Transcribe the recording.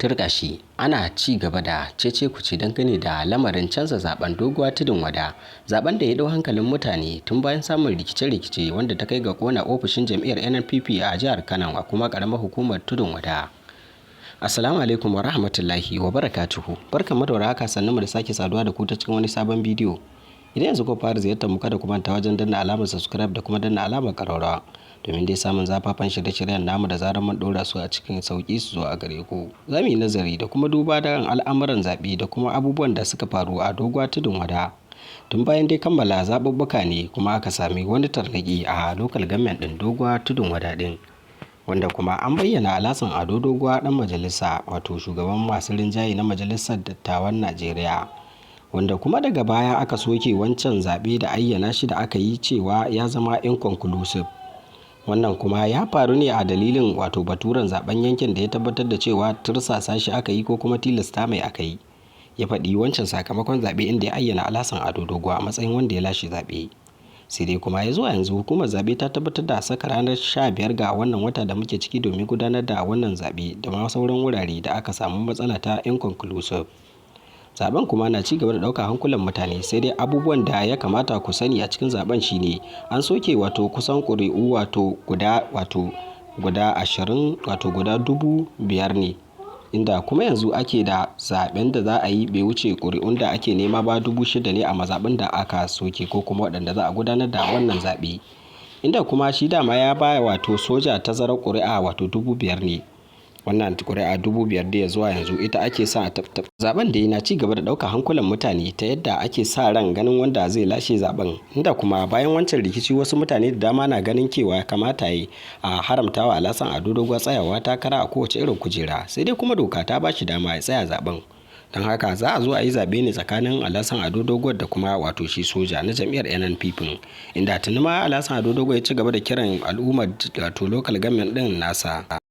Turƙashi, ana ci gaba da cece-kuce dangane da lamarin canza zaben Doguwa Tudun Wada, zaben da ya ɗau hankalin mutane tun bayan samun rikice-rikice wanda ta kai ga kona ofishin jam'iyyar NNPP a jihar Kano a kuma ƙaramar hukumar Tudun Wada. Assalamu alaikum wa rahmatullahi wa barakatuhu. Barkanmu da warhaka, sannunmu da sake saduwa da ku ta cikin wani sabon bidiyo. Idan yanzu ku fara ziyartar mu, kada ku manta wajen danna alamar subscribe da kuma danna alamar ƙararrawa, domin dai samun zafafan shirye-shiryen namu da zarar mun ɗora su a cikin sauƙi su zo a gare ku. Za mu yi nazari da kuma duba da al'amuran zaɓe da kuma abubuwan da suka faru a Doguwa Tudun Wada. Tun bayan dai kammala zaɓuɓɓuka ne kuma aka sami wani tarnaƙi a local government ɗin Doguwa Tudun Wada ɗin, wanda kuma an bayyana Alhassan Ado Doguwa, ɗan majalisa, wato shugaban masu rinjaye na Majalisar Dattawan Najeriya, wanda kuma daga baya aka soke wancan zaɓe da ayyana shi da aka yi cewa ya zama inconclusive. Wannan kuma ya faru ne a dalilin wato baturen zaben yankin da ya tabbatar da cewa tursasa shi aka yi ko kuma tilasta mai aka yi, ya faɗi wancan sakamakon zaɓe inda ya ayyana Alhassan Ado Doguwa a matsayin wanda ya lashe zaɓe. Sai dai kuma ya zuwa yanzu hukumar zaɓe ta tabbatar da saka ranar 15 ga wannan wata da muke ciki domin gudanar da wannan zaɓe da ma sauran wurare da aka samu matsala ta inconclusive. Zaben kuma na ci gaba da ɗaukar hankulan mutane. Sai dai abubuwan da ya kamata ku sani a cikin zaben shine an soke wato kusan ƙuri'u wato guda 20, wato guda 5,000 ne, inda kuma yanzu ake da zaben da za a yi bai wuce ƙuri'un da ake nema ba, 6,000 ne a mazaɓun da aka soke ko kuma waɗanda za a gudanar da wannan zaɓe, inda kuma shi dama ya baya wato soja tazarar ƙuri'a wato 5,000 ne. Wannan ƙuri'a 5,000 da ya zuwa yanzu ita ake sa a zaben da na ci gaba da ɗaukar hankulan mutane, ta yadda ake sa ran ganin wanda zai lashe zaben, inda kuma bayan wancan rikici wasu mutane da dama na ganin cewa kamata yi a haramtawa Alhassan Ado Doguwa tsayawa takara a kowace irin kujera. Sai dai kuma doka ta ba shi dama ya tsaya zaben, don haka za a zo a yi zaɓe ne tsakanin Alhassan Ado Doguwa da kuma wato shi soja na jam'iyyar NNPP, inda tuni ma Alhassan Ado Doguwa ya ci gaba da kiran al'ummar wato local government ɗin nasa.